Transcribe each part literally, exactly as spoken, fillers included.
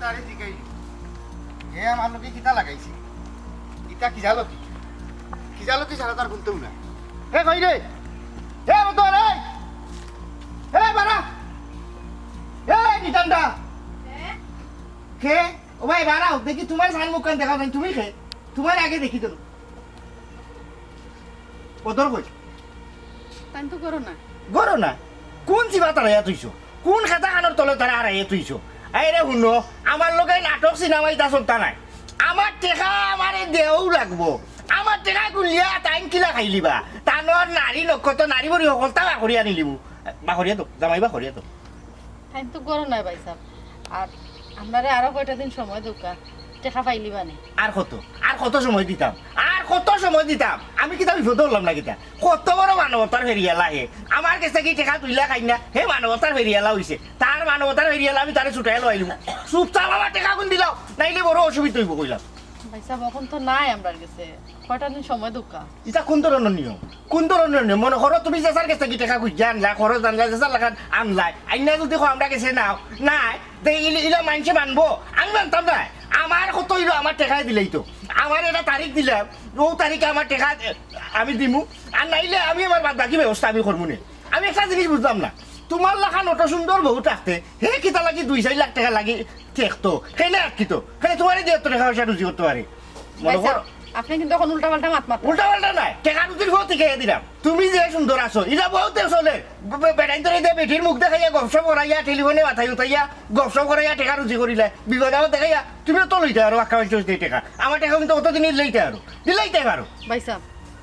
তারে জিগাইল, হে আমার লগে কিতা লাগাইছে? ইতা কি জালতি? কি জালতি ছাড়া তার কুন্তাউ নাই। হে কই রে? হে বদর, এই! হে বারা! হে নিতান্ডা! কে? ও ভাই, বারাও, দেখি তুমার সান মুখখান দেখাও নাই, তুমি কে? তুমার আগে দেখি তো। বদর কই? তাইন তো ঘরো না। ঘরো না? কুন জিবা তারাইয়া থইছো? কুন খেতা খানর তলে তারা হারাইয়া থইছো? এই রে হুনো, আমার লগে নাটক সিনেমা ইতা চলতা নায়। আমার টেকা আমারে দেওউ লাগবো। আমার টেকা গুলিয়া তাইন কিলা খাইলিবা? তানর নারী নক্ষত্র, নারী বড়ি হকলতা বার করিয়া নিলিমু। বার করিয়া তো, জামাই বার করিয়া তো। তাইন তো ঘরো নায় ভাইসাব। আর আমরারে আরো কয়টা দিন সময় দেউক্কা, টেকা পাইলিবানে। আর কত? আর কত সময় দিতাম? আর কত সময় দিতাম? আমি কিতা বিপদো পড়লাম না কিতা? কত বড় মানবতার ফেরিয়ালা হে। আমার গেছ থাকি টেকা তুলিয়া খাইন না, হে মানবতার ফেরিয়ালা অইছে। তার মানবতার ফেরিয়ালা আমি তারে ছুটাইয়া লইলিমু। চুপচাপ আমার টেকাগুন দিলাও, নাইলে বড় অসুবিধা অইবো কইলাম। ভাইসাব, অখন তো নাই আমরার গেছে, কয়টা দিন সময় দেউক্কা। ইতা কুন ধরনর নিয়ম? কুন ধরনর নিয়ম? মনো করো তুমি যেছার গেছ থাকি টেকা খুজিয়া আনলায়, খরচ আনলায়, যেছার লাখান আনলায়, আইনা যুদি কও আমরার গেছে নাও, নাই, তে ইলা, ইলা মানষে মানবো? আমি মানতাম নায়। আমার কত অইলো, আমার টেকায় দিলাইতো। আমার একটা তারিখ দিলাম, অউ তারিখে আমার টেকা, এ, আমি দিমু। আর নাইলে আমি আমার বাদ বাকি ব্যবস্থা আমি করমু নে। আমি একটা জিনিস বুঝলাম না, তুমার লাখান অত সুন্দর বউ থাকতে হে কিতা লাগি দুই চাইর লাখ টেকা লাগি ঠেকতো? কেনে আটকিতো? কেনে তুমারে দিয়া অত টেকা পয়সা রুজি করতো পারে? মনো ভাইসাব, করো। আপনে কিন্তু অখন উল্টাপাল্টা মাত মাতরা। উল্টাপাল্টা নায়, টেকা রুজির পথ শিখাইয়া দিলাম। তুমি যে সুন্দর আছো, ইলা বউতে চলে। বে-, বে-, বেটাইন্তরে দিয়া বেটির মুখ দেখাইয়া, গপসপ করাইয়া, টেলিফোনে মাথায় উঠাইয়া, গপসপ করাইয়া টেকা রুজি করিলায়। বিপদ আপদ দেখাইয়া, তুমিও তো লইতায় পারো, বাক্কা মানষে অইতে টেকা। আমার টেকা কিন্তু অতদিনই লইতায় পারো। দিলাইতায় পারো। ভাইসাব,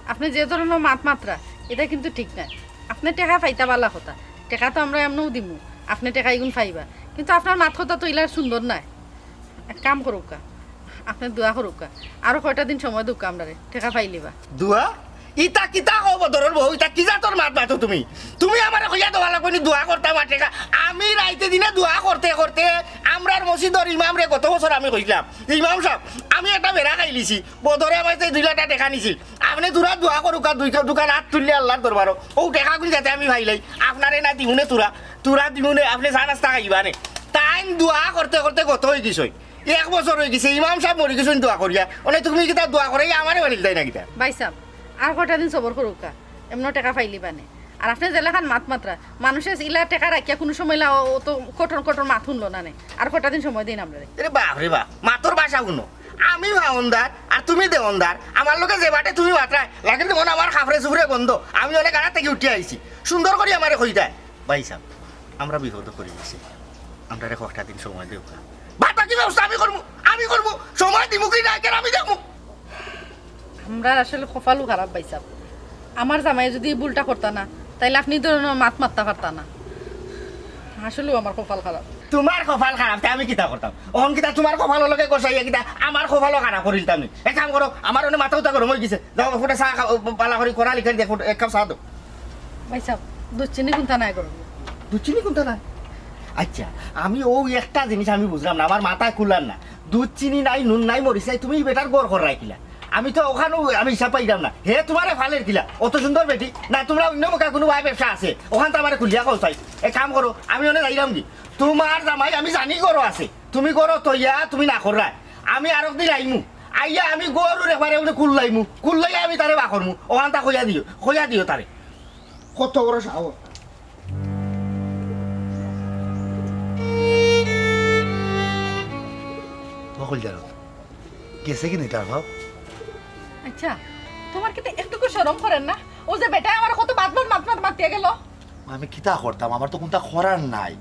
আপনে যে ধরনর মাত মাতরা, ইটা কিন্তু ঠিক নায়। আপনে টেকা পাইতা ভালা কথা। টেকা তো আমরা এমনেউ দিমু। আপনে টেকা ইগুন পাইবা। কিন্তু আপনার মাত কথা তো ইলা সুন্দর নায়। এক কাম করউক্কা, আপনে দোয়া করউক্কা, আরো কয়টা দিন সময় দেউক্কা আমরারে, টেকা পাইলিবা। দোয়া? ইতা কিতা কও বদরর বউ? ইতা কি জাতর মাত মাতো তুমি? তুমি আমারে কইয়া দেওয়া লাগবো নি দোয়া করতাম আর টেকা? আমি রাইতে দিনে দোয়া করতে করতে আমরার মসজিদর ইমামরে গত বছর আমি কইলাম, "ইমাম সাব, আমি একটা বেড়া খাইলিছি, বদরে আমার যে দুই লাখ টেকা নিছিল, আপনে থুড়া দোয়া করউক্কা, দুই কা-, দুখান আত তুললে আল্লার দরবারো, অউ টেকাগুন যাতে আমি পাইলাই, আপনারে না দিমুনে থুড়া, থুড়া দিমুনে, আপনে চা নাস্তা খাইবানে।" তাইন দোয়া করতে করতে গত অইগেছইন। এক বছর অইগেছে, ইমাম সাব মরিগেছইন দোয়া করিয়া। অনে তুমি কিতা দোয়া করাইয়া আমারে বাড়িত যাই না কিতা? ভাইসাব, আর কয়টা দিন সবর করউক্কা, এমনেউ টেকা পাইলিবানে। আর আপনে যেলাখান মাত মাতরা, মানষে ইলা টেকা রাখিয়া কুনু সময় ইলা অ-, অত কঠোর কঠোর মাত হুনলো না নে। আর কয়টা দিন সময় দেইন আমরারে। আরে বাপ রে বাপ, মাতর ভাষা হুনো। আমি পাওনদার আর তুমি দেওনদার, আমার লগে যে বাটে তুমি মাতরায়, লাগের যেমন আমার খাফরে চুফরে গন্ধ। আমি অনে গাড়া থাকি উঠিয়া আইছি, সুন্দর করি আমারে কইতায়। ভাইসাব, আমরা বিপদো পড়ি গেছি, আমরারে কয়টা দিন সময় দেউক্কা। বাদ বাকি ব্যবস্থা আমি করমু, আমি করমু। সময় দিমু কি না, কেন আমি দেখমু। আমরার আসলে কপালউ খারাপ ভাইসাব। আমার জামাইয়ে যুদি ই ভুলটা করতা না, তাইলে আপনে ই ধরনর মাত মাততা পারতা না। আসলেউ আমার কপাল খারাপ। তুমার কপাল খারাপ, তে আমি কিতা করতাম? অখন কিতা তুমার কপালর লগে গসাইয়া কিতা আমার কপালও খারাপ করিলতাম নি? এক কাম করো, আমার অনে মাথা উতা গরম অইগেছে, যাও ফুটা চা খাও, বালা করি করা লিখাই দেখো, এক কাপ চা দেও। ভাইসাব, দুধ চিনি কুনতা নাই করো? দুধ চিনি কুনতা নাই? আচ্ছা, আমি অউ একটা জিনিস আমি বুঝলাম না, আমার মাথায় কুলার না। দুধ চিনি নাই, নুন নাই, মরিচ নাই, তুমি ই বেটার ঘর কররায় কিলা? আমি তো অখানও আমি হিসাব পাইলাম না। হে তুমারে ফালের কিলা? অত সুন্দর বেটি, না তুমরা অইন্য মুখা কুনু বায় ব্যবসা আছে? অখান তো আমারে খুলিয়া কও চাই। এক কাম করো, আমি অনে যাইরাম গি। তুমার জামাই আমি জানি ঘরো আছে, তুমি ঘরো থইয়া তুমি না কররায়। আমি আরক দিন আইমু, আইয়া আমি গরুর একবারে অনে কুল্লাইমু, কুল্লাইয়া আমি তারে বার করমু। অখানতা কইয়া দিও, কইয়া দিও তারে। কত বড় সাহস। বকুল জানো, গেছে কি নি তার ভাব? আচ্ছা, তুমার কিতা একটুকু শরম করের না? অউ যে বেটায় আমারে কত বাদ বাদ মাত মাত মাতিয়া গেলো। আমি কিতা করতাম, আমার তো কুনতা করার নাই।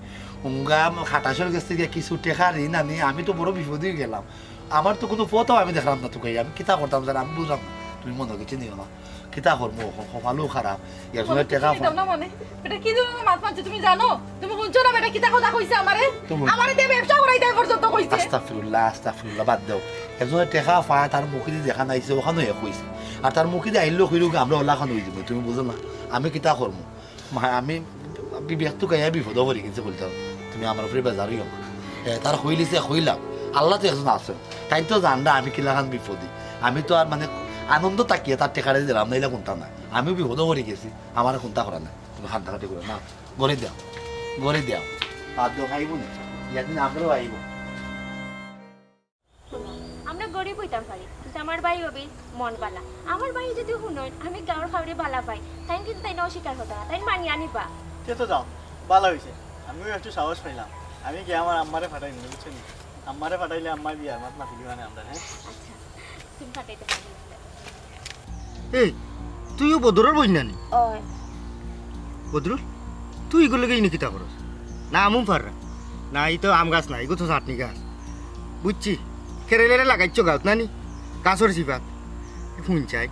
উঙ্গা খাটাসর গেছ থাকি কিছু টেকা ঋণ আনি, আমি তো বড় বিপদো গেলাম। আমার তো কুনু পথও আমি দেখরাম না তুকাইয়া, আমি কিতা করতাম জানো, আমি বুঝরাম না। তুমি মনো কিচ্ছু নিও না। কিতা করমু, ক-, কপালও খারাপ। একজনে টেকা দিতাম না মানে? বেটা কি ধরনর মাত মাতছে তুমি জানো? তুমি হুনছো না বেটা কিতা কথা কইছে আমারে? আমারে দিয়া ব্যবসা করাইতায় পর্যন্ত কইছে। আস্তাগফিরুল্লাহ, আস্তাগফিরুল্লাহ, বাদ দেও। একজনে টেকা পায়, তার মুখেদি যেখান আইছে, অখানউ হে কইছে। আর তার মুখেদি আইলো কইলো কি, আমরা অলাখান অই যাইমু, তুমি বুঝো না? আমি কিতা করমু? মা, আমি বিবেক তুকাইয়া বিপদো পড়ি গেছি কইতাম, তুমি আমার উপরে বেজার অইও না। এ, তার কইলিছে কইলাম, আল্লাহ তো একজন আছে, তাইন তো জানরা আমি কিলাখান বিপদি। আমি তো আর মানে আনন্দ থাকিয়া তার টেকারে দিলাম না, ইলা কুনতা না। আমিও বিপদো পড়ি গেছি, আমারে কুনতা করার নাই। তুমি কান্দাকাটি করো না, ঘরে দেও, ঘরে দেও। আর দেও খাইবো না, একদিন আমরাও আইবো। কইতাম পারি, কিন্তু আমার ভাই অবির মন বালা। আমার ভাই যদি হুনইন আমি গাঁওর খাউরে বালা পাই, তাইন কিন্তু তাইন অস্বীকার করতা না, তাইন মানিয়া নিবা। তে তো যাও, বালা অইছে, আমিও একটু সাহস পাইলাম। আমি গিয়া আমার আম্মারে ফাটাই নিমু, বুঝছো নি? আম্মারে ফাটাইলে আম্মায় বিয়ার মাত মাতি দিবা নে আমরার, হ্যাঁ? আচ্ছা, তুমি ফাটাইতে পারবে না। এই, তুইও বদরর বইন নানি? ওই, বদরুল, তুই ইগুর লগে ইনো কিতা করস? না আমুম ফাররা, না ই তো আম গাছ না, ইগু তো চাটনি গাছ। বুঝছি, খেরেলেরে লাগাইছ গাউত নানি, গাছর সিফাত। হুন চাই,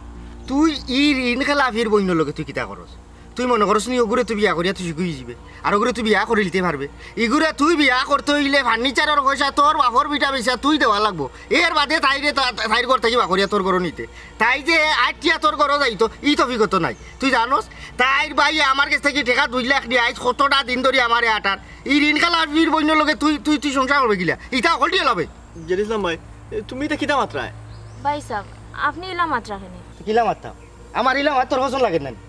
তুই ই ঋণ খেলাফির বইনর লগে তুই কিতা করস? তুই মনে করস নি অগুরে তুই বিয়া করিয়া তুই সুখী অইযিবে, আর অগুরে তুই বিয়া করিলিতে পারবে? ইগুরে তুই বিয়া করতে অইলে ফার্নিচারর পয়সা তোর বাপর ভিটা বেচিয়া তুই দেওয়া লাগবো। এর বাদে তাইরে তা-, তাইর ঘর থাকি বার করিয়া তোর ঘরো নিতে। তাই যে আটিয়া তোর ঘরো যাইতো, ই তফিকত নাই। তুই জানোস, তাইর ভাইয়ে আমার গেছ থাকি টেকা দুই লাখ নিয়া আইজ কতটা দিন ধরি আমারে আটার। ই ঋণ খেলাফির বইনর লগে তুই, তুই, তুই সংসার করবে কিলা? ইতা হকলটি লাভে। জেড ইসলাম ভাই, এ, তুমি ইতা কিতা মাতরায়? ভাইসাব, আপনি ইলা মাতরা কেনে? কিলা মাততাম? আমার ইলা মাত তোর পছন্দ লাগে না নি?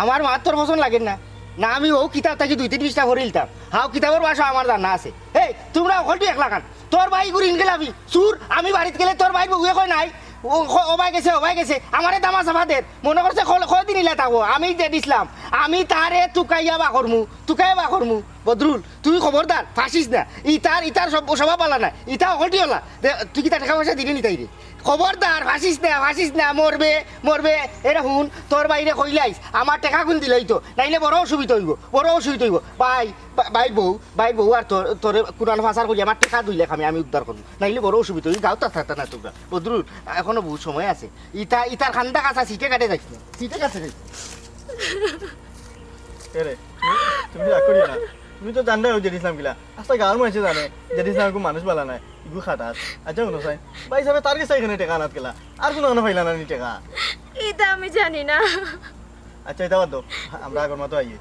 আমার মাত তোর পছন্দ লাগে না? না, আমি অউ কিতাব থাকি দুই তিন পৃষ্ঠা পড়িলিতাম। হাও, কিতাবর ভাষা আমার জানা আছে। এই, তুমরা হকলটি এক লাখান। তোর ভাই ইগু ঋণ খেলাফি, চুর। আমি বাড়িত গেলে তোর ভাইর বউয়ে কয় নাই, ও ক-, ওবায় গেছে, ওবায় গেছে। আমারে দামা চাপা দের। মনে করছে কল-, কয়দিন ইলা থাকবো। আমি জেড ইসলাম, আমি তারে তুকাইয়া বার করমু, তুকাইয়া বার করমু। বদরুল, তুই খবরদার ফাঁসিস না। ইতার, ইতার সব, স্বভাব বালা না। ইতা হকলটি অলা। দে, তুই কিতা টেকা পয়সা দিলি নি তাইরে? খবরদার ফাঁসিস না, ফাঁসিস না, মরবে, মরবে। এরে হুন, তোর ভাইরে কইলাইস, আমার টেকাগুন দিলাইতো, নাইলে বড় অসুবিধা অইবো, বড় অসুবিধা অইবো। ভাই, বা-, ভাই বউ, ভাই বউ আর তোর, তোরে কুনান ফাঁসার করি আমার টেকা দুই লাখ আমি, আমি উদ্ধার করমু, নাইলে বড় অসুবিধা অইবো। গাউত থাকতা না তোমরা। বদরুল, এখনো বহুত সময় আছে। ইতা, ইতার কান্দা কাছা সিটে কাটে যাইস না, সিটে কাটে যাইস না। এরে, তুমি, তুমি রাগ করিও না। তুমি তো জানরায় অউ জেড ইসলাম কিলা। আস্তা গাঁওর মানষে জানে জেড ইসলাম ইগু মানুষ বালা নায়, ইগু খাটাস। আচ্ছা, হুনো চাই, ভাইসাবে তার গেছ থাকি কেনে টেকা আনাত গেলা? আর কুনু আনো পাইলা না নি টেকা? ইতা আমি জানি না। আচ্ছা, ইতা বাদ দেও, আমরা আগর মতো আইয়ে।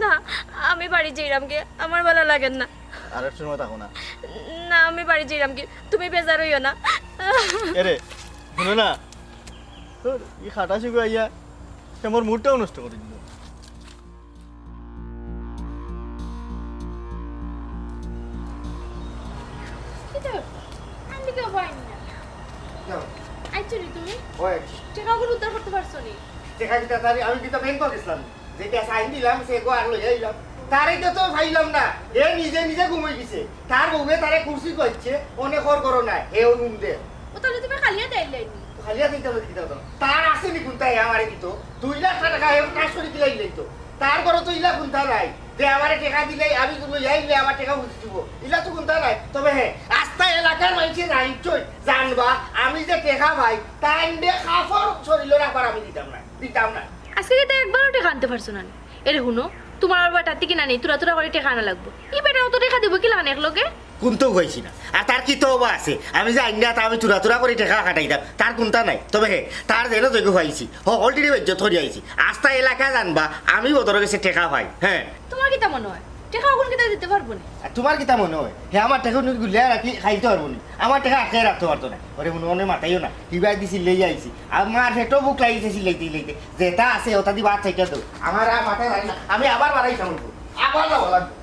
না, আমি বাড়ি যাইরাম গি, আমার বালা লাগের না। আর একটু সময় থাকো না। না, আমি বাড়ি যাইরাম গি, তুমি বেজার অইও না। এরে, হুনো না, তোর ই খাটাস ইগু আইয়া সে মোর মুডটাও নষ্ট করি দিলো। কিতা? আমি তো পাইনি না। যাও। আইছো নি তুমি? ওই, টেকাগুন উদ্ধার করতে পারছো নি? টেকা কিতা তারে আমি কিতা ব্যাংকো গেছলাম, যেটা সাইন দিলাম, সেগু আর লইয়া আইলাম। তারে তো, তো পাইলাম না, এ নিজে নিজে ঘুমাই গেছে। তার বউয়ে তারে কুরসি কইছে, অনে খর করো না, হে ও রুম দে। ও, তাইলে তুমি খালি আতে আইলায় নি? খালি আতে দিতে হবে, দিতে হবে। তার আছে নি কুনটা হে আমারে দিত? দুই লাখ টেকা হে কাজ করি দিলাই দিলাই তো। তার ঘরো তো ইলা কুনটা নাই যে আমারে টেকা দিলে আমি লইয়া আইলে আমার টেকা বুঝি দিব। ইলা তো কুনটা নাই। তবে হে, আস্তা এলাকার মানষে জানছই, জানবা, আমি যে টেকা পাই, তাইন দে কাপড় শরীলো রাখবার আমি দিতাম না, দিতাম না। আজকে কিতা একবারও টেকা আনতে পারছো না নি? এরে হুনো, তুমার আর বেটার থাকি না নি, তুরা তুরা করি টেকা আনা লাগবো। ই বেটা অত টেকা দিবো কিলাখান একলগে? কুনতাউ পাইছি না। আর তার কিতা অবা আছে? আমি যে আইন্না তা আমি তুরা তুরা করি টেকা খাটাইতাম, তার কুনটা নাই। তবে হে, তার যেন যোগ্য পাইছি, হকলটিরে বেইজ্জত করি আইছি। আস্তা এলাকা জানবা, আমি বদরর গেছে টেকা পাই। হ্যাঁ। তুমার কিতা মনে অয়? টেকা অখন কিতা দিতে পারবো নি? আর তুমার কিতা মনে অয়? হে আমার টেকা নুট গুলিয়া রাখি খাইতে পারবো নি? আমার টেকা আটকাই রাখতে পারতো না। ওরে মনে মনে মাতাইও না। হিবায় দি চিল্লাই আইছি। আমার পেটো ভুক লাগিছে চিল্লাইতে চিল্লাইতে। যেটা আছে ওটা দি ভাত চাইটা দেও। আমার আর মাথা যায় না। আমি আবার বাড়াই খাবো। আবার যাওয়া লাগবো।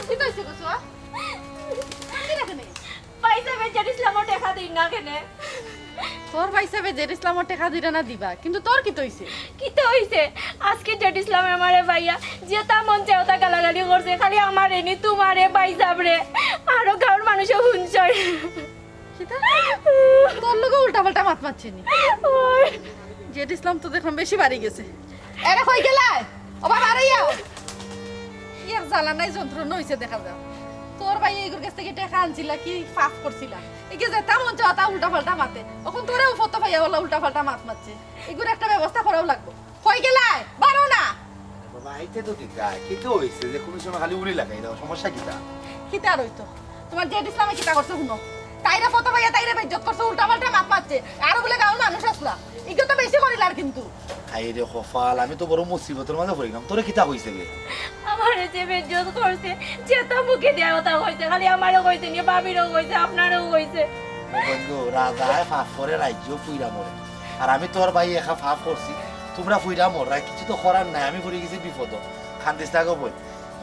কিতা অইছে গো, সোয়া? কান্দিলা কেনে? ভাইসাবে জেড ইসলামর টেকা দেইন না কেনে? তোর ভাইসাবে জেড ইসলামর টেকা দিরা না দিবা, কিন্তু তোর কিতা অইছে? কিতা অইছে? আজকে জেড ইসলামে আমারে পাইয়া যেতা মন চায় অতা গালাগালি করছে, খালি আমারে নি, তুমারে, ভাইসাবরে, আরো গাঁওর মানষে হুনছইন। কিতা? তোর লগে উল্টা পাল্টা মাত মাতছে নি? ওই। জেড ইসলাম তো দেখলাম বেশি বাড়ি গেছে। এরে কই গেলায়? ও বাবা, আরে আও। এক জ্বালা নাই যন্ত্রণা অইছে দেখা যায়। তোর ভাইয়ে ইগুর গেছ থাকি টেকা আনছিলা কি পাপ করছিলা? ইগু যেতা মন চায় অতা উল্টা পাল্টা মাতে। অখন তোরেও ফটো পাইয়া অলা উল্টা পাল্টা মাত মাতছে। ইগুর একটা ব্যবস্থা করাও লাগবো। কই গেলায়? বারো না। বাবা, আইতে তো দিতা। কিতা অইছে যে কুনু সময় খালি উড়ি লাগাই দেও? সমস্যা কিতা? কিতা আর অইতো? তুমার জেড ইসলামে কিতা করছে হুনো। তাইরে ফটো পাইয়া তাইরে বেইজ্জত করছে, উল্টা পাল্টা মাত মাতছে। আরো বুলে গাঁওর মানুষ আছলা। ইগু তো বেশি করিলার কিন্তু। হায় রে কপাল, আমি তো বড় মুসিবতর মাঝে পড়ি গেলাম। তোরে কিতা কইছে বে? আমারে যে বেইজ্জত করছে, যেতা মুখে দিয়া অতা কইছে, খালি আমারেও কইছে নি, ভাবিরেও কইছে, আপনারেও কইছে। ও বন্ধু, রাজায় পাপ করে রাজ্য পুইরা মরে। আর আমি তোর ভাই একা পাপ করছি, তুমরা পুইরা মররায়, কিচ্ছু তো করার নাই, আমি পড়ি গেছি বিপদো। কান্দিস না গো বইন।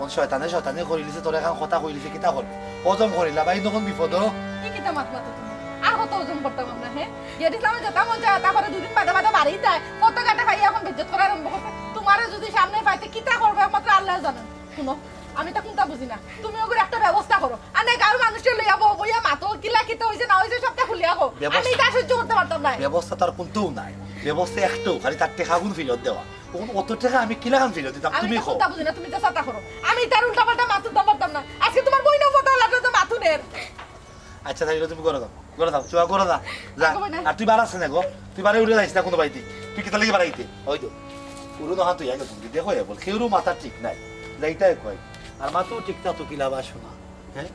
শয়তানে শয়তানে করিলিছে, তোর এখন কথা কইলিছে, কিতা করবে? হজম করিলা ভাই, তখন বিপদ। ই কিতা মাত মাতো তুমি? আর কত হজম করতাম আমরা, হে? গেট ইসলামে যেতা মন চায়, তা করে দুদিন বাদে বাদে বাড়ি যায়। কত গাটে খাইয়া এখন বেজ্জত করা আরম্ভ করছে। তোমারে যদি সামনে পাইতে কিতা করবে একমাত্র আল্লাহ জানেন। শুনো, আমি তো কোনটা বুঝি না। তুমি ওগুলো একটা ব্যবস্থা করো। আর না গাঁর মানুষের লইয়া বউ বইয়া মাতো, কিলা কিতা হইছে না হইছে সবটা খুলিয়া কও। আমি ব্যবস্থা এটা সহ্য করতে পারতাম না। ব্যবস্থা তার কোনটাও নাই। ব্যবস্থা একটাও, খালি তার টেকাগুন ফেরত দেওয়া। অত টেকা আমি কিলাখান ফিরত দিতাম, আমি তুমি তো কও। কুন্তা বুঝি না, তুমি যে ছাতা করো। আমি তার উল্টা পাল্টা মাতুর দাম পারতাম না। আজকে তোমার বইনও ফটো লাগলো তো মাতুনের। আচ্ছা, তাইলে তুমি ঘরো যাও, ঘরো যাও, চুয়া ঘরো যা, যা। আর তুই বাড়াস না গো, তুই বাড়ি উঠে যাইস না কোনো বাড়িতে। তুই কিতা লাগি বাড়াইতে? ওই তো, পুরো না তুই আগে তুমি দেখো, এ বল, কেউরও মাথা ঠিক নাই, যাইতাই কয়। আর মাথাও ঠিক না তো কিলা বা শোনা, হ্যাঁ?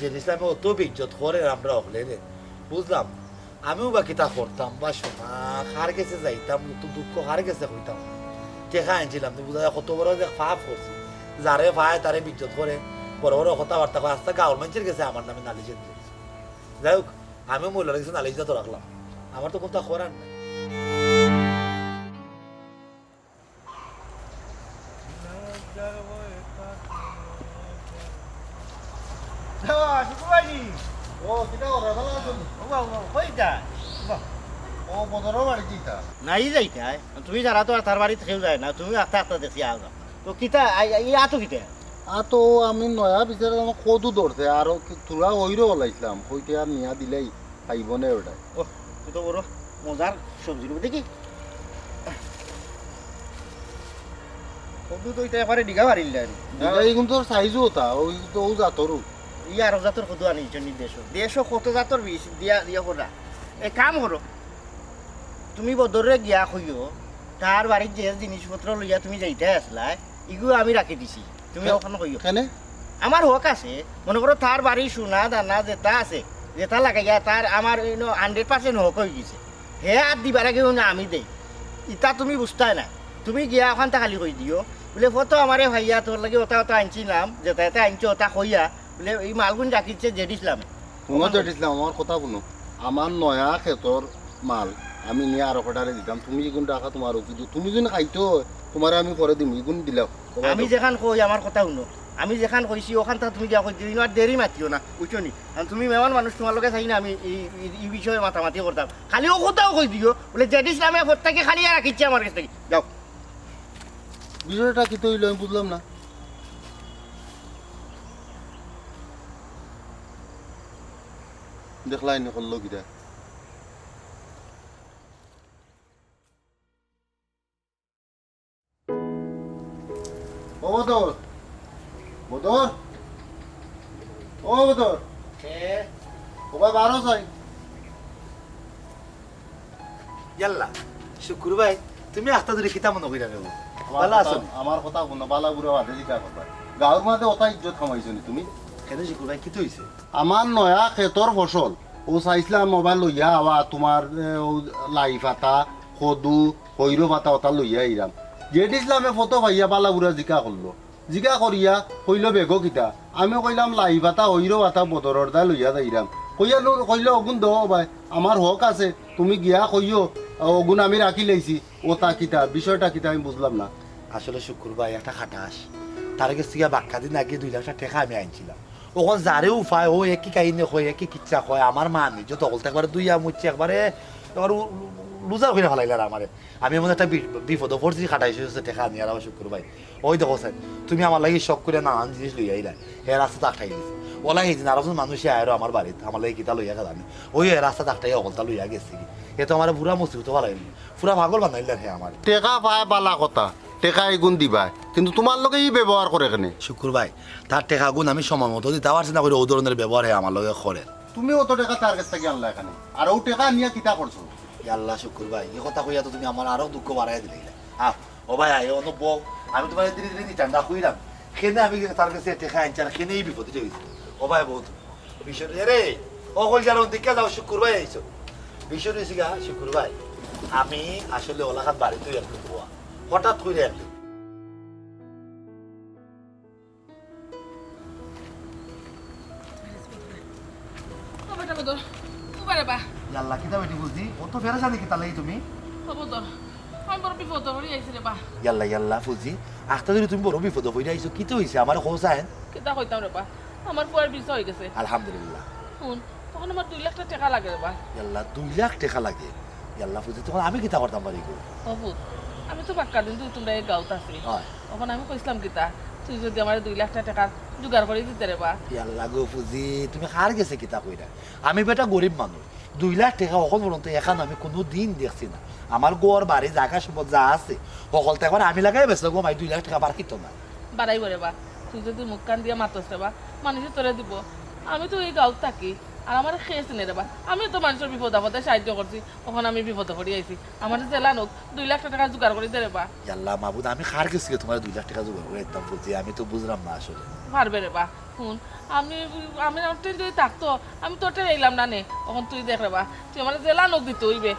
যে ইসলামে অত বেইজ্জত করে আমরা হকলে রে, বুঝলাম। আমিও বা কিতা করতাম বা শোনা, কার গেছে যাইতাম, তো দুঃখ কার গেছে কইতাম। টেকা আনছিলাম, তুই বুঝা যায় কত বড় যে পাপ করছি। যারে পায় তারে বেইজ্জত করে, বড় বড় কথাবার্তা কয়, আস্তা গাঁওর মানুষের গেছে আমার নামে নালিশ দিল। যাই হোক, আমিও মহিলার গেছে নালিশ দিতে রাখলাম, আমার তো কোনটা করার নাই। ও, শুকুর ভাই নি? ও, কিতা করে? ভালা আছো নি? ও বাবা, কই যায়? ও, বদরর বাড়িত যাইতা? নাই যাইতায়। তুমি যারা তো আর তার বাড়িত কেউ যায় না, তুমি আস্তে আস্তে দেখি আও না। তো কিতা, আই, আই, আতো কিতা? আতো আমি নয়া বিচারে আমার কদু ধরছে, আর ও কি, থুড়া হইরো ওলাইছিলাম, কইতে আর নিয়া দিলেই খাইব নে ওটাই। ও, কত বড় মজার সবজি রূপ দেখি। কদু তো ইটা এবারে ডিগা বাড়িল না। ডিগা ইগুন তোর সাইজও ওটা, ওই তো ও জাতরও। ই আরব জাতর কদু আনিছ নি দেশো। দেশো কত জাতর বীজ দিয়া, দিয়া করা। এক কাম করো, তুমি বদররে গিয়া কইও, তার বাড়িত যে জিনিসপত্র লইয়া তুমি যাইতায় আছলায়, ইগু আমি রাখি দিছি। তুমি কেনে? ওখানে কইও। কেনে? আমার হক আছে। মনে করো, তার বাড়ি সোনা দানা যেটা আছে, যেটা লাগাইয়া তার আমার ইনো hundred percent হক হই গেছে। হে আর দিবার আগে না আমি দেই। ইটা তুমি বুঝতায় না। তুমি গিয়া ওখানটা খালি কই দিও। বুলে, "ফটো আমারে ভাইয়া, তোর লাগি ওটা ওটা আনছিলাম, যেটা এটা আনছো ওটা কইয়া।" বুলে, "এই মালগুন রাখিছে জেড ইসলামে।" হুনো তো ইসলাম, আমার কথা হুনো। আমার নয়া খেতর মাল আমি নিয়া আরো কটারে দিতাম। তুমি ইগুন রাখা তোমার উচিত। তুমি যদি খাইতো, তোমারে আমি পরে দিমু, ইগুন দিলাও। আমি যেখান কই আমার কথা হুনো, আমি যেখান কইছি ওখান থাকি তুমি গিয়া কই দিও, ইনো আর দেরি মাতিও না, বুঝছো নি? কারণ তুমি মেহমান মানুষ, তোমার লগে চাই না আমি এই, এই, এই বিষয়ে মাতামাতি করতাম। খালি ও কথাও কই দিও, বুলে জেড ইসলামে ফোর থাকি খালি আর রাখিছে আমার কাছ থাকি। যাও। বিষয়টা কিতা অইলো আমি বুঝলাম না। দেখলায় নি করলো কিতা? ও বদর, বদর, ও বদর। কে? ও ভাই, বারো চাই। ইয়াল্লা, শুকুর ভাই, তুমি আস্তা ধরে কিতা মনে কইরা নেব? আমার ভালা কথা, আছো নি? আমার কথা হুনো, বালা বুরা বাদে জিকা করবা। গাঁওর মাঝে ওটা ইজ্জত কামাইছো নি তুমি? কেনে শুকুর ভাই, কিতা অইছে? আমার নয়া খেতর ফসল, ও চাইছিলাম ওবা লইয়া আওয়া, তোমার, এ, ও লাই পাতা, কদু, হইরো পাতা ওটা লইয়া আইরাম। জেড ইসলামে ফটো পাইয়া বালা বুরা জিকা করলো। জিকা করিয়া কইলো, "বেগো কিতা?" আমি কইলাম, "লাই পাতা, হইরো পাতা বদরর দায় লইয়া যাইরাম।" কইয়া লো-, কইলো, "অগুন দেও ভাই, আমার হক আছে, তুমি গিয়া কইও, অগুন আমি রাখি লাইছি।" ওটা কিতা, বিষয়টা কিতা আমি বুঝলাম না। আসলে শুকুর ভাই একটা খাটাস, তার গেছ থাকি বাক্কা দিন আগে দুই লাখ টেকা আমি আনছিলাম। অখন যারে উফায়, ও একই কাহিনী কয়, একই কিচ্ছা কয়, আমার মান ইজ্জত হকলতা একবারে দুইয়া মুচ্ছে একবারে, একবার উ-, উ-, লুজার কইরা ফালাইলার আমারে। আমি এমন একটা বি-, বিপদো পড়ছি, খাটাইছে টেকা আনি আর আমার শুকুর ভাই। ওই দেখো স্যার, তুমি আমার লাগি শখ করিয়া নানান জিনিস লইয়া আইলা, হে রাস্তাত আটকাই দিছে। ওলা হিদিন আরো একজন মানুষ আইলো আমার বাড়িত, আমার লাগি কিতা লইয়া গেল আমি। ওই হে রাস্তাত আটকাই হকলতা লইয়া গেছে কি। হে তো আমার পুরা মুসিবত ফালাইল, পুরা পাগল বানাইল হে আমার। টেকা পায় বালা কথা, টেকা এগুন দিবায়, কিন্তু তোমার লগে ই ব্যবহার করে কেনে? শুকুর ভাই, তার টেকাগুন আমি সময় মতো দিতা পারছি না করি, ও ধরনের ব্যবহার হে আমার লগে করে। তুমি অত টেকা তার গেছ থাকি আনলা কেনে, আর ও টেকা নিয়া কিতা করছো? ইয়াল্লা শুকুর ভাই, ই কথা কইয়া তো তুমি আমার আরো দুঃখ বাড়াইয়া দিলাইলা। আহ, ও ভাই, আয়, অনো বও, আমি তোমারে ধীরে ধীরে দিতাম, না কইরাম। কেনে আমি তার গেছে টেকা আনছি, আর কেনে ই বিপদে অইছে। ও ভাই, বও তুমি। বিষয় রে, ও কইল যার ওদিকে যাও, শুকুর ভাই আইছো। বিষয় অইছে গা, শুকুর ভাই, আমি আসলে ওলাখান বাড়িত একটু বওয়া, হঠাৎ কইরা একটু ও বেটা বদর, ও বারে বা। ইয়াল্লা, কিতা বেটি বুঝি? অত পেরেশানি কিতা লাগি তুমি? ও বদর, আমি বড় বিপদ হরি আইছি রে বা। ইয়াল্লা, ইয়াল্লা, ফুজি, আখতা ধরি তুমি বড় বিপদো পড়ি আইছো, কিতা অইছে? আমারে কও চাইন। কিতা কইতাম রে বা, আমার ফুয়ার ভিসা অই গেছে। আলহামদুলিল্লাহ। হুন, অখন আমার দুই লাখ টেকা লাগে রে বা। ইয়াল্লা, দুই লাখ টেকা লাগে? ইয়াল্লা ফুজি, তখন আমি কিতা করতাম পারি গো? ও ফুত, আমি তো বাক্কা দিন ধরি তুমরার এই গাঁওত আছি। অয়। অখন আমি কইছলাম কিতা, তুই যুদি আমারে দুই লাখ টেকা জুগাড় করি দিতে রে বা। ইয়াল্লা গো ফুজি, তুমি কার গেছে কিতা কইরায়? আমি বেটা গরিব মানুষ, দুই লাখ টেকা অখন পর্যন্ত এখান আমি কুনুদিন দেখছি না। আমার ঘর বাড়ি জাগা সম্পদ যা আছে, হকলতা একবার আমি লাগাই বেচলাম গো মাই, দুই লাখ টেকা বাড়াইতো না। বাড়াইবো রে বা, তুই যুদি মুখখান দিয়া মাতস রে বা, মানষে তোরে দিবো। আমি তো এই গাঁওত থাকি, আর আমারে কে চিনে রে বা। আমি তো মানষর বিপদ আপদে সাহায্য করছি, অখন আমি বিপদো পড়ি আইছি। আমারে যেলা অউক দুই লাখ টেকা জুগাড় করি দে রে বা। ইয়াল্লা মাবুদ, আমি কার গেছে তুমারে দুই লাখ টেকা জুগাড় করি দিতাম ফুজি, আমি তো বুঝলাম না আসলে। পারবে রে বা, হুন, আমি, আমি আমার টেন যদি থাকতো, আমি তোর টেন আইলাম না নে। অখন তুই দেখ রে বা, তুই আমারে যেলা অউক দিতে অইবে।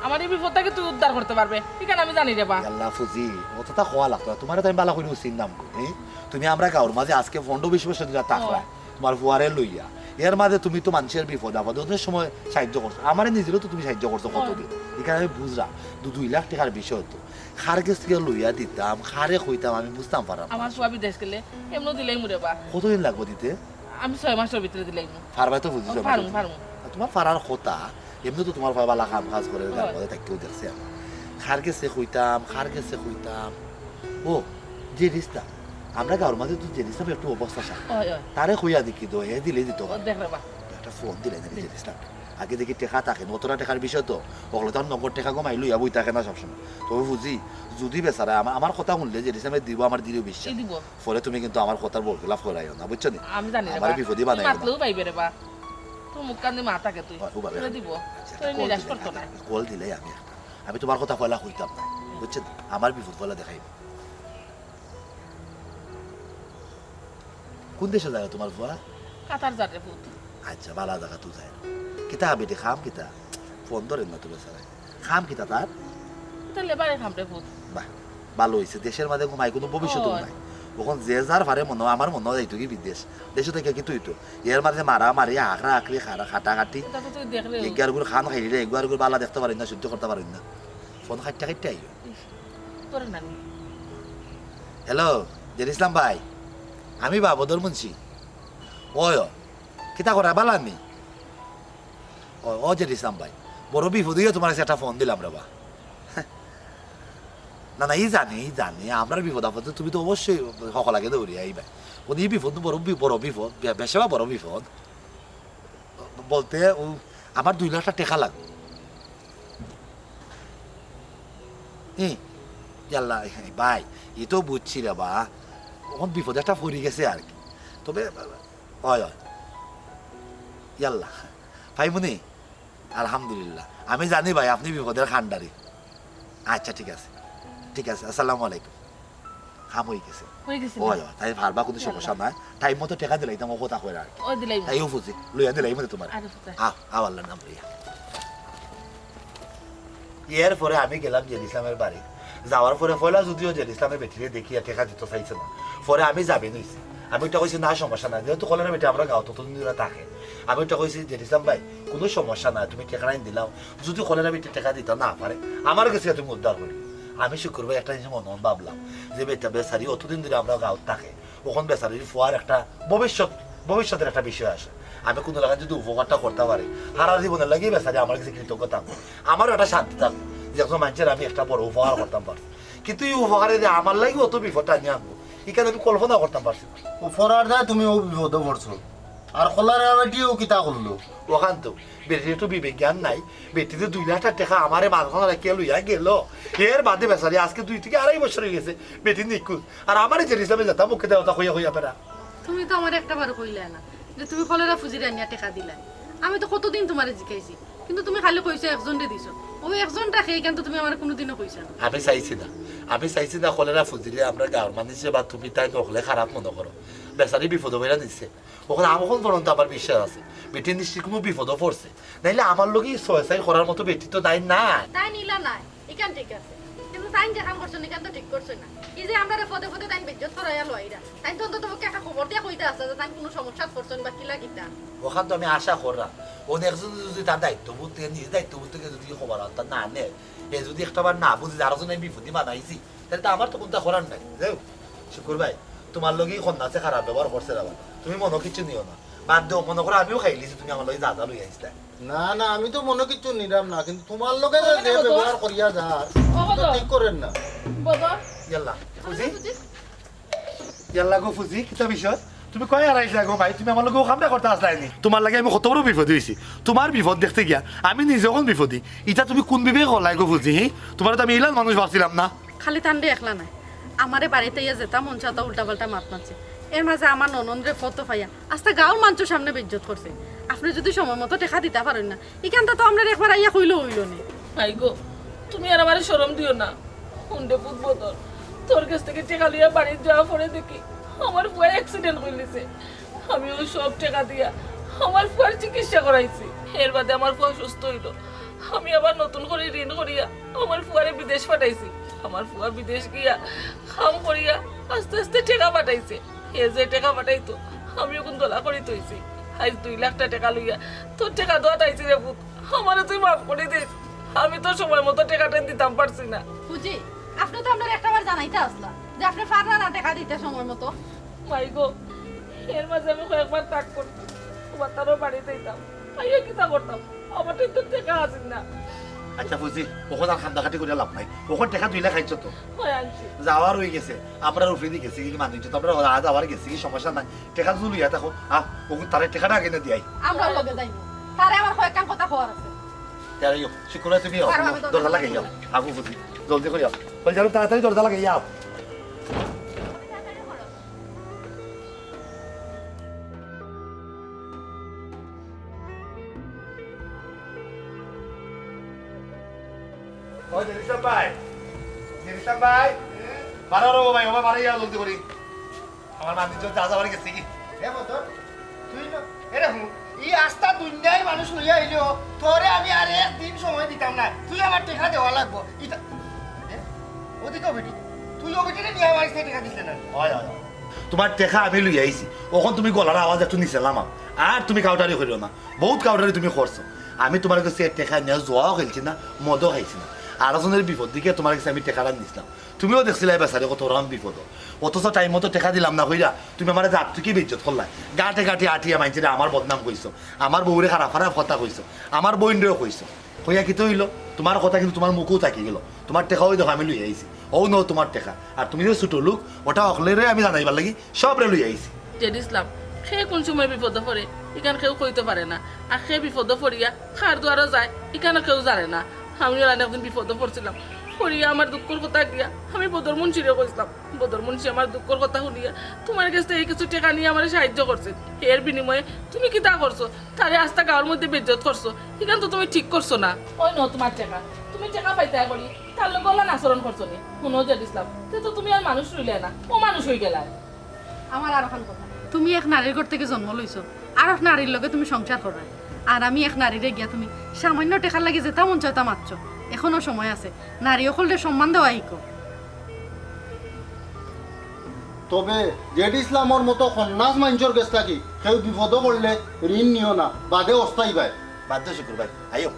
আমার এই বিপদ থাকি তুই উদ্ধার করতে পারবে, ইখান আমি জানি রে বা। ইয়াল্লা ফুজি, অততা কওয়া লাগতো না, তুমারে তো আমি ভালা করি চিনলাম গো, এ? তুমি আমরার গাঁওর মাঝে আজকে পনরো বিশ বছর ধরি থাকরায়, অয়। তুমার ফুয়ারে লইয়া। এর মাঝে তুমি তো মানষর বিপদ আপদে অনেক সময় সাহায্য করছো, আমারে নিজেরেও তো তুমি সাহায্য করছো অয়। কতদিন, ইখান আমি বুঝলাম। দু-, দুই লাখ টেকার বিষয় তো, কার গেছ থাকি লইয়া দিতাম, কারে কইতাম, আমি বুঝতাম পারলাম না। আমার ফুয়া বিদেশ গেলে এমনেও দিলাইমু রে বা। কতদিন লাগবো দিতে? আমি ছয় মাসর ভিতরে দিলাইমু। পারবায় তো ফুজি? ও, ছয় মাসর পারমু, ভিতরে। পারমু। আর তুমার পারার কথা, এমনে তো তুমার ফুয়ায় ভালা কাম কাজ করে, অয়। গাঁওর মাঝে থাকিও দেখছি আমি। কার গেছে কইতাম, কার গেছে কইতাম। ও, জেড ইসলাম। আমরার গাঁওর মাঝে তো জেড ইসলাম একটু অবস্থা সার। অয়, অয়। তারে কইয়া দেখি তো, হে দিলে দিতো ও, পারে। দেখ রে বা। একটা ফোন দিলে না, জেড ইসলাম। আগে দেখি টেকা থাকে, অতটা টেকার বিষয় তো, অকলে তো আর নগদ টেকা গো মাই লইয়া বই থাকে না সবসময়। তবে ফুজি, যুদি বেচারায় আমা-, আমার কথা হুনলে জেড ইসলামে দিবো, আমার দৃঢ় বিশ্বাস। কি দিবো? পরে তুমি কিন্তু আমার কথার বরখেলাফ করাইও না, বুঝছো নি? আমি জানি রে আমারে বা। বিপদে বানাইও না। মাতলেও পাইবে রে বা। তোর মুখখান দি মাত আগে তুই। অয়, ও বাবা, তুই দিবো। আচ্ছা, তোরে কল নিরাশ দিলে করতো না। কল দিলে আমি একটা, আমি তুমার কথা পয়লা কইতাম না, বুঝছো নি? আমার বিপদ পয়লা দেখাইবো। কুন দেশো যায় তুমার ফুয়া? কাতার যার রে ফুত। আচ্ছা, ভালা জাগা তো যায়। কিতা হাবিতে কাম কিতা? ফোন ধরের না তো বেচারায়। কাম কিতা তার? ইতা লেবারর কাম রে ফুত। বাহ, ভালা অইছে। দেশর মাঝে গো মাই কুনু ভবিষ্যৎ অয়। নাই। অখন যে যার পারে মনো, আমার মনো যাইতো গি বিদেশ। দেশো থাকি কিতা অইতো? এর মাঝে মারামারি, হাকরা হাকরি, খারা-, কাটাকাটি। ইতা তো তুই দেখরে। এগুয়ার গুর কান খাইরে, এগুয়ার গুর ভালা দেখতে পারইন না, সহ্য করতে পারইন না। ফোন কাটতে কাটতে আইও। ইস, তোরে নানি। হ্যালো, জেড ইসলাম ভাই, আমি বাবদর মুন্সি। অয়, অয়, কিতা করা, ভালা নি? ও, ও জেড ইসলাম ভাই, বড় বিপদ অইয়া তুমার গেছে একটা ফোন দিলাম রে বা। না, না, ই জানি, ই জানি, আমরার বিপদ আপদে তুমি তো অবশ্যই হকল আগে দৌড়িয়া আইবায়। ও, ই বিপদ তো বড় বি-, বড় বিপদ, বে-, বেশে বা বড় বিপদ। বলতে, ও, আমার দুই লাখ টেকা লাগবো। ই, ইয়াল্লা, ভাই, ই তো বুঝছি রে বা, অখন বিপদে একটা পড়ি গেছে আর কি। তবে, অয়, অয়। ইয়াল্লা, পাইমুনি? আলহামদুলিল্লাহ। আমি জানি ভাই, আপনি বিপদের কান্ডারি। আচ্ছা, ঠিক আছে। ঠিক আছে, আসসালামু আলাইকুম। কাম অই গেছে। অই গেছে অয়, না? অয়, তাই পারবা, কুনু ইয়াল্লা। সমস্যা নাই। টাইম মতো টেকা দিলাইতাম, ও কথা কইরা আর কি। অয় দিলাইমু। তাইও ফুজি, লইয়া দিলাইমু তুমারে। আরে ফুতা। আও, আও, আল্লার নাম লইয়া। এর পরে আমি গেলাম জেড ইসলামর বাড়ি। যাওয়ার পরে পয়লা যুদিও জেড ইসলামে বেটিরে দেখিয়া টেকা দিতো চাইছে না। পরে আমি যাবে নইছি। আমি ওটা কইছি, "না, সমস্যা নাই, যেহেতু কলেরা বেটি আমরার গাঁওত অতদিন ধরি থাকে।" আমি ওটা কইছি, "জেড ইসলাম ভাই, কুনু সমস্যা নাই, তুমি টেকা আইন দিলাও। যুদি কলেরা বেটি টেকা দিতা না পারে, আমার গেছে তুমি উদ্ধার করি।" আমি শুক্কুর ভাই একটা জিনিস মনো মনো ভাবলাম যে বেটা বেচারি অতদিন ধরি আমরার গাঁওত থাকে, অখন বেচারির ফুয়ার একটা ভবিষ্যৎ, ভবিষ্যতের একটা বিষয় আছে। আমি কুনু লাখান যুদি উপকারটা করতা পারি, হারা জীবনর লাগি বেচারি আমার গেছে কৃতজ্ঞ থাকবো, আমারও একটা শান্তি থাকবো যে একজন মানষর আমি একটা বড় উপকার করতাম পারছি। কিন্তু ই উপকারে যে আমার লাগি অত বিপদ টানি আনবো, ইখান আমি কল্পনা করতাম পারছি না। ও ফরার দা, তুমি ও বিপদো পড়ছো, আর কলেরা বেটিও কিতা করলো? অখান তো, বেটির তো বিবেক জ্ঞান নাই, বেটি যে দুই লাখ টেকা আমারে মাঝখানো রাখিয়া লইয়া গেল, এর বাদে বেচারি আজকে দুই থাকি আড়াই বছর অই গেছে বেটি নিখোঁজ। আর আমারে জেড ইসলামে যেতা মুখে দেয় অতা কইয়া কইয়া বেড়া। তুমি তো আমারে একটা বারও কইলায় না যে তুমি কলেরা ফুজিরে আনিয়া টেকা দিলায়। আমি তো কতদিন তুমারে জিকাইছি, কিন্তু তুমি খালি কইছো একজনরে দিছো। অউ একজনটা কে, ইখান তো তুমি আমারে কুনুদিনও কইছো না। আমি চাইছি না, আমি চাইছি না কলেরা ফুজিরে আমরার গাঁওর মানষে বা তুমি তাইন অকলে খারাপ মনো করো। বেচারি বিপদো পড়িয়া নিছে। অখন আম-, অখন পর্যন্ত আমার বিশ্বাস আছে, বেটি নিশ্চয় কুনু বিপদো পড়ছে, নাইলে আমার লগে ই ছয়-চাইর করার মতো বেটি তো নাই না। তাইন ইলা নায়, ইখান ঠিক আছে, কিন্তু তাইন যেখান করছইন, ইখান তো ঠিক করছইন না। ই যে আমরারে পদে পদে তাইন বেইজ্জত করাইয়া লইরা, তাইন তো অন্তত পক্ষে একটা খবর দিয়া কইতা আছে যে তাইন কুনু সমস্যাত পড়ছইন বা কিলা কিতা। অখান তো আমি আশা কররাম, অন্য একজন যুদি তার দায়িত্ববোধ থাকি, নিজ দায়িত্ববোধ থাকি যুদি খবর আনতা না নেয়, হে যুদি একটা বার না বুঝে যে আরোজনরে বিপদি বানাইছি, তাইলে তো আমার তো কুন্তা করার নাই। যাই হোক, শুকুর ভাই, তুমার লগে ই কন্যাছে খারাপ ব্যবহার করছে রে বা। তুমি মনো কিচ্ছু নিও না। বাদ দেও, মনো করো আমিও খাইলিছি, তুমি আমার লগে যা যা লইয়া আইছলায়। না, না, আমি তো মনো কিচ্ছু নিরাম না, কিন্তু তুমার লগে যে, যে ব্যবহার করিয়া যার, ও, তো ঠিক করের না। বদর। ইয়াল্লা, ফুজি? ইয়াল্লা গো ফুজি, কিতা বিষয়? তুমি কই আরাইছলায় গো ভাই? তুমি আমার লগে অউ কামটা করতা আছলায় নি? তুমার লাগি আমি কত বড় বিপদো আছি। তুমার বিপদ দেখতে গিয়া আমি নিজে অখন বিপদি। ইতা তুমি কুন বিবেকে করলায় গো ফুজি, হি? তুমারে তো আমি ইলান মানুষ ভাবছিলাম না। খালি তানরে একলা নায়, আমারে বাড়িত আইয়া যেতা মন চায় অতা উল্টাপাল্টা মাত মাতছে। এর মাঝে আমার ননদরে ফটো পাইয়া আস্তা গাঁওর মানষর সামনে বেইজ্জত করছে। আপনে যুদি সময় মতো টেকা দিতা পারইন না, ইখানতা তো আমরারে একবার আইয়া কইলেও অইলো নে। ভাই গো, তুমি আর আমারে শরম দিও না। হুন রে পুত বদর, তোর গেছ থাকি টেকা লইয়া বাড়িত যাওয়ার পরে দেখি আমার ফুয়ায় accident করিলিছে। আমি অউ সব টেকা দিয়া আমার ফুয়ার চিকিৎসা করাইছি। এর বাদে আমার ফুয়া সুস্থ অইলো। আমি আবার নতুন করি ঋণ করিয়া আমার ফুয়ারে বিদেশ পাঠাইছি। আমার ফুয়া বিদেশ গিয়া কাম করিয়া আস্তে আস্তে টেকা পাঠাইছে। হে যে টেকা পাঠাইতো, আমি অখন দলা করি থইছি। আইজ দুই লাখটা টেকা লইয়া তোর টেকা দেওয়াত আইছি রে পুত, আমারে তুই মাফ করি দিস। আমি তোর সময় মতো টেকাটা দিতাম পারছি না। ফুজি, আপনে তো আমরারে একটাবার জানাইতা আছলা যে আপনে পাররা না টেকা দিতা সময় মতো। মাই গো, এর মাঝে আমি কয়েকবার তাক করছি, তুমার তারও বাড়িত যাইতাম, আইয়া কিতা করতাম? আমার তো টেকা আছিল না। আচ্ছা ফুজি, অখন আর কান্দাকাটি করিয়া লাভ নাই। অখন টেকা দুই লাখ আনছো তো? অয় আনছি। যাওয়ার অইগেছে, আমরার উপরেদি গেছে গি মানুষ, তো আমরার আজ আবার গেছে গি, সমস্যা নাই। টেকা যুদি লইয়া থাকো, আও, অখন তারে টেকাটা আগে না দিয়াই। আমরার লগে যাইমু। তারে আমার কয়েকখান কথা কওয়ার আছে। তারে আও, শুকুর ভাই তুমি আও, আরো আমি দরজা লাগাই আও। আগু ফুজি, জলদি করি আও। বল, জানো, তাড়াতাড়ি দরজা লাগাই আও। ও জেরিসাব ভাই, জেরিসাব ভাই, বারো রে ভাই, ও ভাই, বারো ইয়া জলদি করি। আমার মানি তো যা যাওয়ার গেছে গি। এ বদর, তুই না, এরে হুন, ই আস্তা দুনিয়ার মানুষ লইয়া আইলেও তোরে আমি আর একদিন সময় দিতাম না। তুই আমার টেকা দেওয়া লাগবো। ইতা, এ, ওদিকে বেটি, তুই ও বেটিরে নিয়া আমার কাছে টেকা দিস না। অয়, অয়, অয়। তুমার টেকা আমি লইয়া আইছি, অখন তুমি গলার আওয়াজ একটু নিচে লামাও, আর তুমি কাউটারি করিও না। বউত কাউটারি তুমি করছো। আমি তুমার গেছে টেকা নিয়া জুয়াও খেলছি না, মদও খাইছি না। আরক জনর বিপদ দেখিয়া তুমার গেছে আমি টেকাটা নিছলাম। তুমিও দেখছিলায় বেচারি কত রকম বিপদ। অথচ টাইম মতো টেকা দিলাম না কইরা তুমি আমারে জাত থাকি বেইজ্জত করলায়। গাটে গাটে আটিয়া মানষরে আমার বদনাম কইছো, আমার বউরে খারাপ খারাপ কথা কইছো, আমার বইনরেও কইছো। কইয়া কিতা অইলো? তুমার কথা কিন্তু তুমার মুখো থাকি গেলো। তুমার টেকাও দেখো আমি লইয়া আইছি। অউ নেও তুমার টেকা। আর তুমি যে ছোট লোক, অটা হকলরে আমি জানাইবার লাগি সবরে লইয়া আইছি। জেড ইসলাম, কে কুন সময় বিপদো পড়ে, ইখান কেউ কইতো পারে না। আর কে বিপদো পড়িয়া কার দুয়ারো যায়, ইখানও কেউ জানে না। আমিও অনেকদিন বিপদো পড়ছিলাম, পড়িয়া আমার দুঃখর কথা গিয়া আমি বদর মুন্সিরে কইছলাম। বদর মুন্সি আমার দুঃখর কথা হুনিয়া তুমার গেছ থাকি কিছু টেকা নিয়া আমারে সাহায্য করছে। এর বিনিময়ে তুমি কিতা করছো? তারে আস্তা গাঁওর মধ্যে বেইজ্জত করছো, ইখান তো তুমি ঠিক করছো না। অউ নেও তুমার টেকা, তুমি টেকা পাইতায় করি তার লগে অলান আচরণ করছো নি? হুনো জেড ইসলাম, তে তো তুমি আর মানুষ রইলায় না, অমানুষ অইগেলায়। আমার আরোখান কথা, তুমি এক নারীর ঘর থাকি জন্ম লইছো, আরক নারীর লগে তুমি সংসার কররায়। আর আমি এক নারীরে গিয়া তুমি সামান্য টেকার লাগি যেতা মন চায় অতা মাতছো। এখনো সময় আছে, নারী অকলরে সম্মান দেওয়া শিখো। তবে জেড ইসলামর মতো খন্নাস মানষর গেছ থাকি কেউ বিপদো পড়লে ঋণ নিও না, বাদে অস্তাই ভাই। বাদ দেও শুকুর ভাই, আইও।